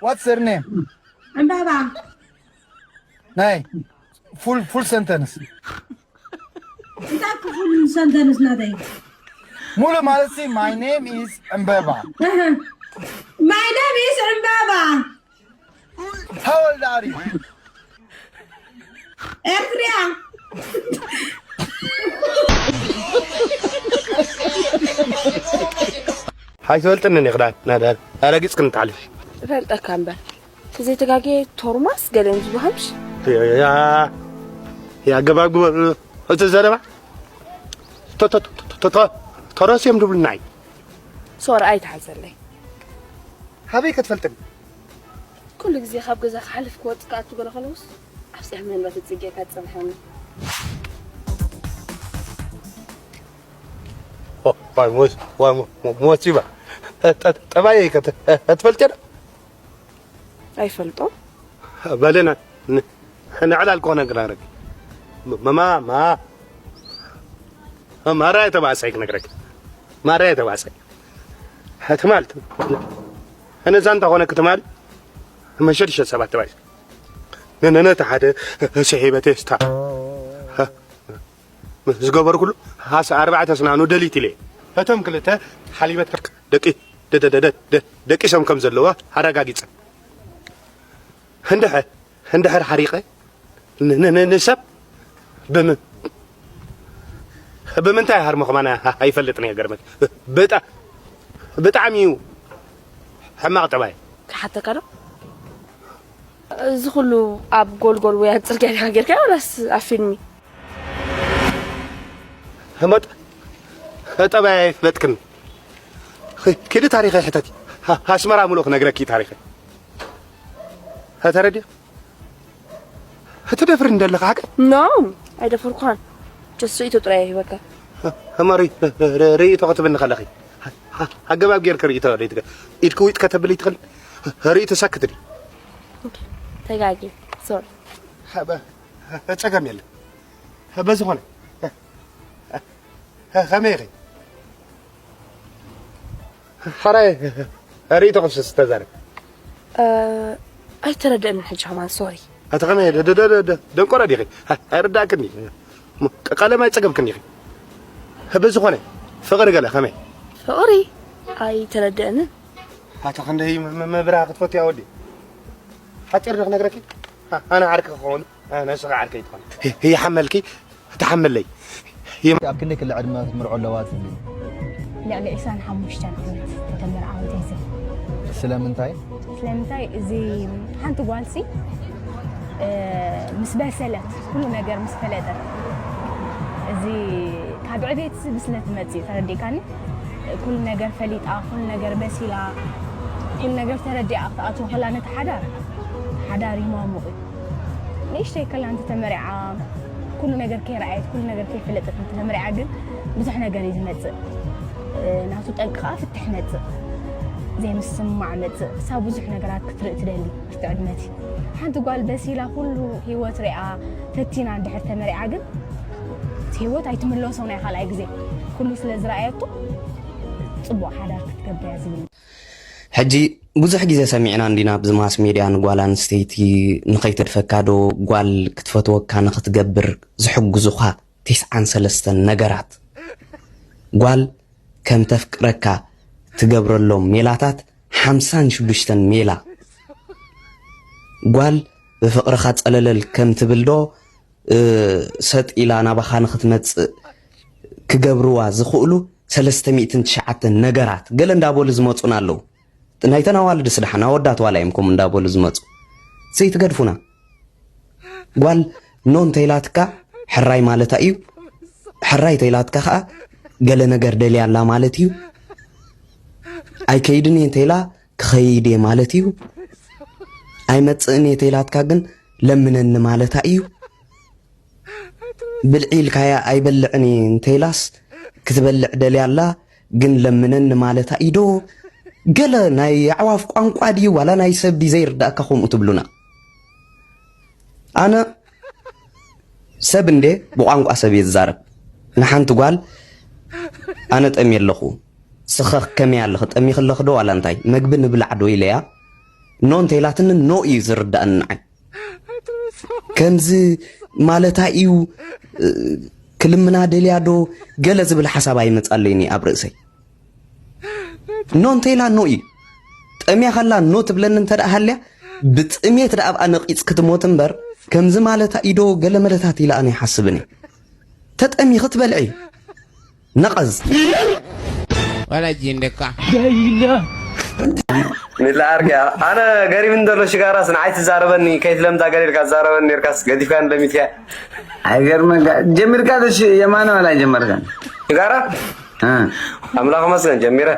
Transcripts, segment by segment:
What's your name? ዕምባባ። ናይ full full sentence. እንታይ ክፉል ሰንተንስ ናተይ? ሙሉ ማለት ሲ my name is ዕምባባ. My name is ዕምባባ። How old are you? ኤርትሪያ። ኣይትፈልጥንን ኢኽዳን ናዳን ኣረጊጽ ክንትሓልፍ እፈልጠካ እምበር ዘይተጋገየ ቶርማስ ገለን ዝበሃምሽ ያገባግበ እቲ ዘረባ ተረስዮም ድብልና እዩ። ሶር ኣይትሓዘለይ። ሃበይ ከትፈልጥኒ? ኩሉ ግዜ ካብ ገዛ ክሓልፍ ክወጽእ ክኣቱ ገለ ከለውስ ኣብ ጽሕሚ ህንበት ጽጌ ካጸንሐኒ። ሞሲባ ጠባየይ ከትፈልጥዮ? ኣይፈልጦም። በለና ንዕላል ኮነ ክነግረክ መማ ማ ማራ የተባሳይ ክነግረክ ማራ የተባሳይ ትማል እነዛ እንታ ኮነ ክትማል መሸድሸ ሰባት ተባይ ነነነ ተሓደ ሰሄበ ቴስታ ዝገበርኩሉ ኣርባዕተ ስናኑ ደሊት ኢለ እቶም ክልተ ሓሊበት ደቂ ደቂሶም ከም ዘለዋ ኣረጋጊጸ እንድሕር እንድሕር ሓሪቐ ንሰብ ብምንታይ ሃርሞ ከማን ኣይፈልጥን እየ። ገርመክ ብጣዕሚ እዩ ሕማቕ ጠባይ። ክሓተካ ዶ? እዚ ኩሉ ኣብ ጎልጎል ወይ ኣብ ጽርግያ ዲኻ ጌርካዮ ወላስ ኣብ ፊልሚ? ህሞጥ ጠባይ ኣይፍለጥክን። ኪዲ ታሪኸ ሕተቲ። ኣስመራ ሙሉእ ክነግረኪ ታሪኸ። ተረድዮ? ትደፍሪ እንደለኻ ሓቂ? ኖ፣ ኣይደፈርኩኻን። ጀስት ርእይቶ ጥራይ እየ ሂበካ። እሞ ርእይቶ ክትብኒ ከለኺ ኣገባብ ጌርኪ ርእይቶ ደይትገ ኢድኪ ዊጥ ከተብሊ ትኽእል። ርእይቶ ሳክት ድዩ? ተጋጊ። ሶሪ። ጸገም የለን። በዝኾነ ከመይ ኢኺ? ሕራይ ርእይቶ ክፍስስ ተዛረብ። ኣይተረደእንን ሕጂ ከማን ሶሪ። ኣቲ ከመይ ደንቆሮ ዲኺ? ኣይርዳእክን እዩ። ቀለም ኣይጸገብክን ኢኺ። በዝኾነ ፍቕሪ ገለ ከመይ? ፍቕሪ ኣይተረደእንን። ኣቲ ክንደይ መብርሃ ክትፈትያ ወዲ ሓፂር ዶ ክነግረኪ? ኣነ ዓርኪ ክኸውን ንስኺ ዓርከይ ትኾኒ። ይሓመልኪ ትሓመለይ። ኣብ ክንደይ ክሊ ዕድመ ክትምርዖ ኣለዋ ትብሊ? ልዕሊ ዕስራን ሓሙሽተን ዓመት ተተመርዓወት እየ ዝብል። ስለምንታይ? ስለምንታይ እዚ ሓንቲ ጓልሲ ምስ በሰለት ኩሉ ነገር ምስ ፈለጠት እዚ ካብ ዕቤት ብስለት መፅእ ተረዲእካኒ ኩሉ ነገር ፈሊጣ ኩሉ ነገር በሲላ ኩሉ ነገር ተረዲኣ ክትኣትዎ ከላ ነቲ ሓዳር ሓዳር ይማሙቕ እዩ። ንእሽተይ ከላ እንተተመሪዓ ኩሉ ነገር ከይረኣየት ኩሉ ነገር ከይፈለጠት እንተተመሪዓ ግን ብዙሕ ነገር እዩ ዝመፅእ። ናቱ ጠንቂ ከዓ ፍትሕ መፅእ ዘይምስምማዕ መፅእ ክሳብ ብዙሕ ነገራት ክትርኢ ትደሊ። ኣብቲ ዕድመ እቲ ሓንቲ ጓል በሲላ ኩሉ ሂወት ሪኣ ፈቲና እንድሕር ተመሪዓ ግን እቲ ሂወት ኣይትምለሶ ናይ ካልኣይ ግዜ ኩሉ ስለ ዝረኣየቶ ፅቡቕ ሓዳር ክትገብር እያ ዝብል። ሕጂ ብዙሕ ግዜ ሰሚዕና እንዲና ኣብዚ ማስ ሜድያ ንጓል ኣንስተይቲ ንኸይተድፈካ ዶ ጓል ክትፈትወካ ንኽትገብር ዝሕግዙኻ ቴስዓን ሰለስተን ነገራት ጓል ከም ተፍቅረካ ትገብረሎም ሜላታት ሓምሳን ሽዱሽተን ሜላ ጓል ብፍቕርኻ ጸለለል ከም ትብል ዶ ሰጥ ኢላ ናባኻ ንኽትመጽእ ክገብርዋ ዝኽእሉ ሰለስተ ሚእትን ትሽዓተን ነገራት ገለ እንዳበሉ ዝመጹና ኣለዉ። ናይተን ኣዋልድስ ደሓን ኣወዳት ዋላ እዮም ከምኡ እንዳበሉ ዝመጹ። ዘይትገድፉና። ጓል ኖ እንተኢላትካ ሕራይ ማለታ እዩ። ሕራይ ተኢላትካ ከኣ ገለ ነገር ደልያ ኣላ ማለት እዩ። ኣይከይድን እየ እንተኢላ ክኸይድ እየ ማለት እዩ። ኣይመጽእን እየ ተኢላትካ ግን ለምነኒ ማለታ እዩ። ብልዒ ኢልካያ ኣይበልዕን እየ እንተኢላስ ክትበልዕ ደልያ ኣላ ግን ለምነኒ ማለታ እዩ ዶ? ገለ ናይ ኣዕዋፍ ቋንቋ ድዩ ዋላ ናይ ሰብ ድዩ ዘይርዳእካ ከምኡ ትብሉና? ኣነ ሰብ እንዴ ብቋንቋ ሰብ እየ ዝዛረብ። ንሓንቲ ጓል ኣነ ጠምየ ኣለኹ ስኸ ከመይ ኣለኺ ጠሚኺ ኣለኺ ዶ ዋላ እንታይ መግቢ ንብላዕ ዶ ኢለያ ኖ እንተኢላትኒ ኖ እዩ ዝርዳእኒ ንዓይ። ከምዚ ማለታ እዩ ክልምና ደልያ ዶ ገለ ዝብል ሓሳብ ኣይመጻለይን እዩ ኣብ ርእሰይ። ኖ እንተ ኢላ ኖ እዩ። ጠምያ ከላ ኖ ትብለኒ እንተ ደኣ ሃልያ ብጥሜት ደኣ ኣብኣ ነቒጽ ክትሞት እምበር ከምዚ ማለታ እዩ ዶ ገለ መለታት ኢላ ኣነ ይሓስብን እየ። ተጠሚኺ ትበልዒ። ነቐዝ። ወላጅ እንደካ ንለኣርኪ ኣነ ገሪብን ዘሎ ሽጋራስ ንዓይ ትዛረበኒ ከይትለምዳ ገለ ኢልካ ትዛረበኒ ነርካስ ገዲፍካ ንለሚትካ ኣይገርመካ ጀሚርካ ዶ የማነ ዋላ ጀመርካ ሽጋራ ኣምላኽ መስገን ጀሚረ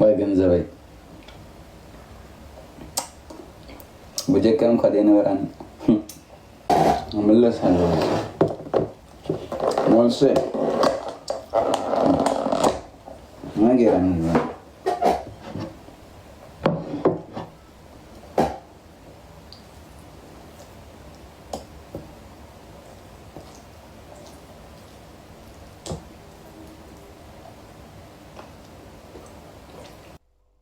ወይ ገንዘበይ ብጀካ እንኳ ዘይነበራኒ ምለስ ኣለዎ መልሰ ነገራኒ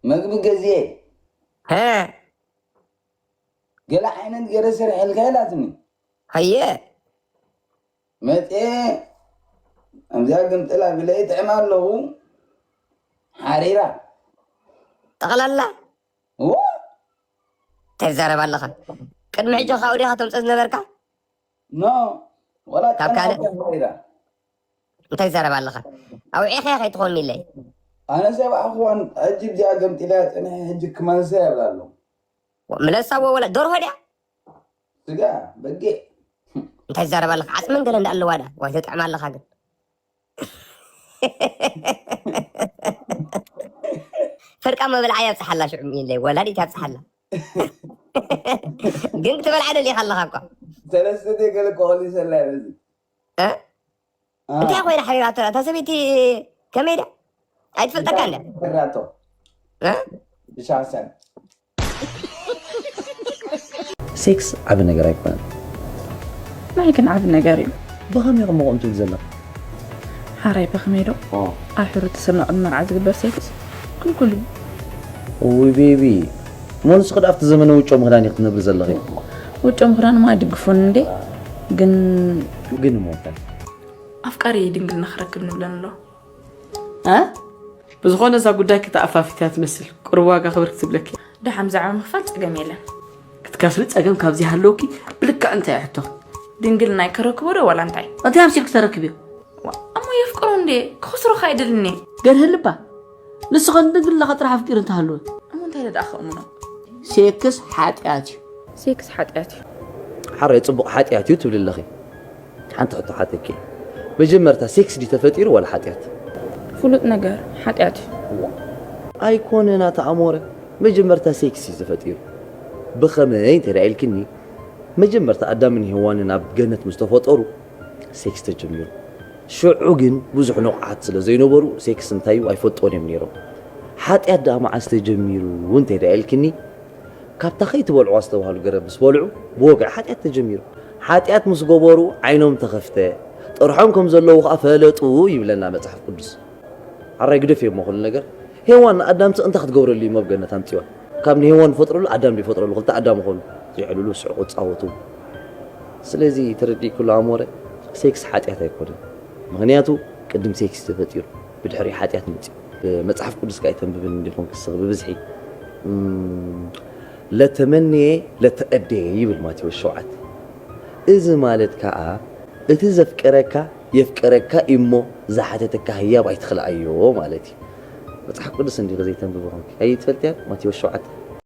መግቢ ገዝኤ ገለ ዓይነት ገይረ ሰሪሐልካ ኢላትኒ። ሃየ መፅኤ ኣብዚኣ ግምጥል ኣቢለ ይጥዕም ኣለኹ ሓሪራ ጠቕላላ እዎ እንታይ ትዛረብ ኣለኻ? ቅድሚ ሕጂ ካብኡ ዲኻ ተምፅእ ዝነበርካ? ኖ ወላ ካብ ካልእ? ጨና ኢላ። እንታይ ትዛረብ ኣለኻ? ኣውዒኸያ ከይትኾን ሚለይ። ኣነ ሰብ ኣኽዋን ሕጂ ብዚኣ ገምጢላ ጽንሐ ሕጂ ክመልሰ ይብላ ኣለዉ። ምለሳ ወ ወላ ደርሆ ድያ? ስጋ በጊዕ እንታይ ትዛረብ ኣለኻ? ዓፅመን ገለ እንዳ ኣለዋ ዳ? ዋይ ተጥዕም ኣለኻ ግን። ፈርቃ መብልዓ የብፅሓላ ሽዑ ሚለይ። ወላዲት ያብፅሓላ። ግን ክትበልዓ ደሊኻ ኣለኻ እኳ። ሰለስተ ገለ ኮሊ ሰላ ይበዚ እ? እንታይ ኮይና ሓቢባቶ እታ ሰበይቲ? ከመይ ድያ? ኣይትፈልጠካ እንድያ? ራቶ እ? ብሻሰን ሴክስ ዓቢ ነገር ኣይኮነን። ናይ ግን ዓቢ ነገር እዩ። ብኸመይ ከምኡ ትብል ዘለኻ? ሓራይ ብኸመይ ዶ? ኣብ ሕብረተሰብና ቅድሚ መርዓ ዝግበር ሴክስ ክልኩል እዩ። ውይ ቤቢ፣ እሞ ንስኺ ደኣ ኣብቲ ዘመነ ውጮ ምኽዳን ኢኺ ትነብሪ ዘለኺ። ውጮ ምኽዳንማ ኣይድግፎን እንዴ፣ ግን ግን እሞ እንታይ? ኣፍቃሪ ድንግልና ክረክብ ንብለን ኣሎ። እ? ብዝኾነ እዛ ጉዳይ ክተኣፋፊታ ትመስል ቁሩብ ዋጋ ክብር ክትብለኪ። ደሓን ብዛዕባ ምኽፋል ጸገም የለን። ክትከፍሊ ጸገም ካብዚ ሃለውኪ ብልክዕ እንታይ ሕቶ? ድንግልናይ ከረክቦ ዶ ዋላ እንታይ? እንታይ ኣምሲልኪ ተረክብዮ? ዋ፣ እሞ የፍቅሮ እንዴ? ክኽስሮኻ ኣይደልኒ። ገርህልባ ንስኸ ንድንግልናኻ ጥራሕ ኣፍቂር እንተሃለወ እሞ እንታይ ደኣ ከእምኖ? ሴክስ ሓጢኣት እዩ። ሴክስ ሓጢኣት እዩ። ሓራይ ጽቡቕ ሓጢኣት እዩ ትብሊ ኣለኺ። ሓንቲ ሕቶ ሓተኪ። መጀመርታ ሴክስ ድዩ ተፈጢሩ ዋላ ሓጢኣት? ፍሉጥ ነገር ሓጢኣት እዩ። ኣይኮነን ኣታ ኣሞረ፣ መጀመርታ ሴክስ እዩ ተፈጢሩ። ብኸመይ እንተ ደኣ ኢልክኒ፣ መጀመርታ ኣዳምን ሄዋንን ኣብ ገነት ምስ ተፈጠሩ ሴክስ ተጀሚሩ። ሽዑ ግን ብዙሕ ንቑሓት ስለ ዘይነበሩ ሴክስ እንታይ እዩ ኣይፈልጦን እዮም ነይሮም። ሓጢኣት ደኣ መዓስ ተጀሚሩ እንተ ደኣ ኢልክኒ፣ ካብታ ከይትበልዕዋ ዝተባህሉ ገረብ ምስ በልዑ ብወግዒ ሓጢኣት ተጀሚሩ። ሓጢኣት ምስ ገበሩ ዓይኖም ተኸፍተ፣ ጥርሖም ከም ዘለዉ ኸኣ ፈለጡ ይብለና መጽሓፍ ቅዱስ። ሓራይ ግደፍዮ እሞ ኩሉ ነገር። ሄዋን ንኣዳም ስቕ እንታይ ክትገብረሉ እዩ ኣብ ገነት ኣምጺዋ? ካብ ንሄዋን ዝፈጥረሉ ኣዳም ዝፈጥረሉ ክልተ ኣዳም ኾኑ። ዝዕልሉ፣ ዝስሕቑ፣ ዝጻወቱ። ስለዚ ተረዲእክሉ ኣሞረ፣ ሴክስ ሓጢኣት ኣይኮነን። ምኽንያቱ ቅድም ሴክስ ተፈጢሩ፣ ብድሕሪ ሓጢኣት መጺኡ። መጽሓፍ ቅዱስ ከኣ ኣይተንብብን እንዲኹም ክስኽ ብብዝሒ። እም፣ ለተመንየ ለተኣደየ ይብል ማቴዎስ ሸውዓተ። እዚ ማለት ከኣ እቲ ዘፍቀረካ የፍቀረካ እሞ ዝሓተተካ ህያብ ኣይትኽልኣዮ ማለት እዩ። መጽሓፍ ቅዱስ እንዲኺ ዘይተንብቢ ኮንኪ ኣይትፈልጥያ? ማቴዎስ ሸውዓተ።